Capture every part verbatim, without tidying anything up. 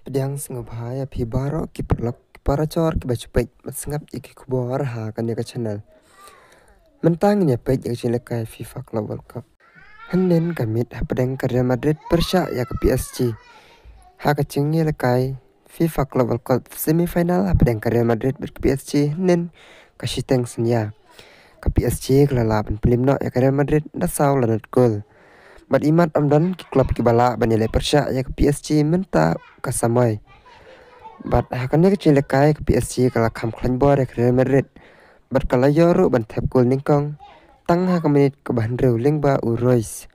Pdiang sngewbha ïa phi baroh ki paralok, ki parajor, ki ba ju peit bad sngap ïa ki khubor ha kane ka channel. Mynta ngin ïa peit ïa ka jingïalehkai FIFA Club World Cup. Hynnin ka miet hapdeng ka Real Madrid pyrshah ïa ka P S G. Ha ka jingïalehkai FIFA Club World Cup semi final hapdeng ka Real Madrid bad ka P S G, hynnin ka shiteng synñia ka P S G ka la lah ban pynlip noh ïa ka Real Madrid da saw la nod gol. Bad imat ym don ki club ki ba lah ban ïaleh pyrshah ïa ka P S G mynta ka samoi. Bad ha kane ka jingïalehkai ka P S G ka la kham khlaiñ bor ïa ka Real Madrid. Bad ka la ïoh ruh ban thep gol nyngkong tang ha ka minit kaba hynriew lyngba u Reus.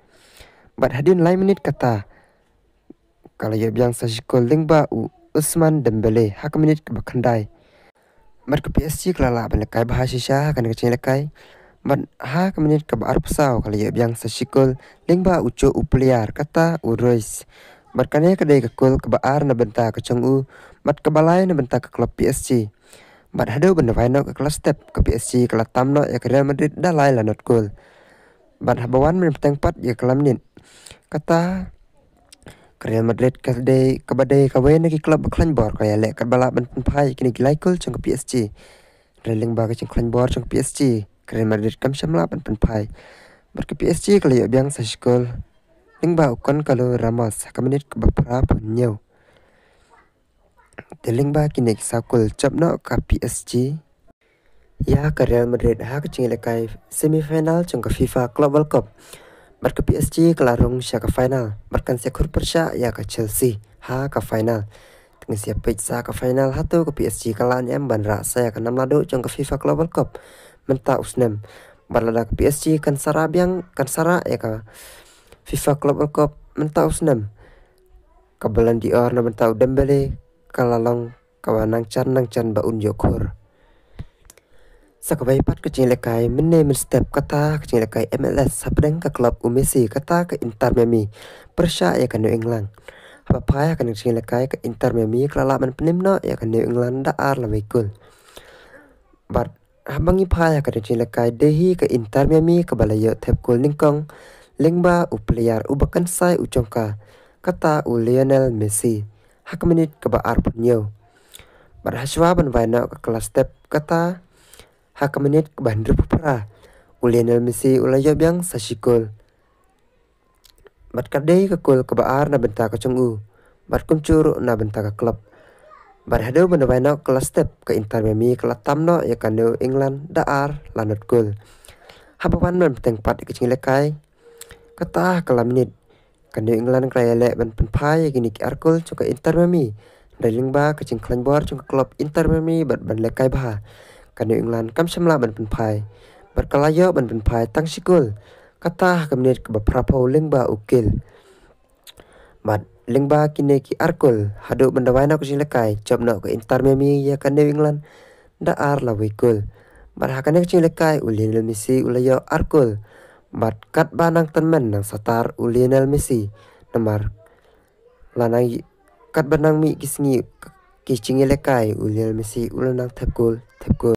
Bad hadien lai minit kata ka la ïoh biang sa shi gol lyngba u Ousmane Dembélé ha ka minit kaba khyndai. Bad ka P S G ka la lah ban lehkai bha shisha ha kane ka jingïalehkai. Bad ha ka minit kaba arphew saw ka la ïoh biang sa shi gol lyngba u juh u player, kata u Reus. Bad kane ka dei ka gol kaba ar na bynta ka jong u bad kaba lai na bynta ka club P S G. Bad haduh ban da wai noh ka kylla step ka P S G ka la tam noh ïa ka Real Madrid da lai la nod gol. Bad haba wan mynta pat ïa ka la minit, kata ka Real Madrid ka dei, kaba dei kawei na ki club ba khlaiñ bor, ka ïaleh katba lah ban pynphai ïa kine ki lai gol jong ka P S G. Hynrei lyngba ka jingkhlaiñ bor jong ka P S G, ka Real Madrid kam shym lah ban pynphai. Bad ka P S G ka la ïoh biang sa shi gol lyngba u Goncalo Ramos ha ka minit kaba phra phew hynñiew. Te lyngba kine ki saw gol jop noh ka P S G ïa ka Real Madrid ha ka jingïalehkai semi final jong ka FIFA Club World Cup. Bad ka P S G ka la rung sha ka final bad kan sa ïakhun pyrshah ïa ka Chelsea ha ka final. Te ngin sa ïa peit sa ka final hato ka P S G ka lah ne em ban rah sa ïa ka nam naduh jong ka FIFA Club World Cup mynta u snem. Bad lada ka P S G kan sa rah biang, kan sa rah ïa ka FIFA Club World Cup mynta u snem, ka Ballon d'Or na bynta u Dembélé ka la long kaba nang jan nang jan ba un ïoh khur. Sa kawei pat ka jingïalehkai mynne mynstep, kata ka jingïalehkai M L S hapdeng ka club u Messi, kata ka Inter Miami pyrshah ïa ka New England. Haba phai ha kane ka jingïalehkai ka Inter Miami ka la lah ban pynlip noh ïa ka New England da ar la wei gol. Bad haba ngi phai ha kane ka jingïalehkai dei hi ka Inter Miami kaba la ïoh thep gol nyngkong lyngba u player uba kynsai u jong ka, kata u Lionel Messi ha ka minit kaba arphew hynñiew. Bad hashwa ban wai noh ka kylla step, kata ha ka minit kaba hynriewphew phra u Lionel Messi u la ïoh biang sa shi gol. Bad ka dei ka gol kaba ar na bynta ka jong u bad kumjuh ruh na bynta ka club. Bad haduh ban da wai noh ka kylla step ka Inter Miami ka la tam noh ïa ka New England da ar la nod gol. Haba wan mynta pat ïa ka jingïalehkai, kata ha ka la minit ka New England ka la ïaleh ban pynphai ïa kine ki ar gol jong ka Inter Miami. Hynrei lyngba ka jingkhlaiñ bor jong ka club Inter Miami bad ban lehkai bha, ka New England kam shym lah ban pynphai bad ka la ïoh ban pynphai tang shi gol, kata ha ka minit kaba phra phew lyngba u Gil. Bad lyngba kine ki ar gol, haduh ban da wai noh ka jingïalehkai jop noh ka Inter Miami ïa ka New England da ar la wei gol. Bad ha kane ka jingïalehkai u Lionel Messi u la ïoh ar gol. Bad katba nang tymmen nang satar u Lionel Messi, namar la nang i-, katba nang mih ki sngi ki jingïalehkai u Lionel Messi u la nang thep gol, thep gol.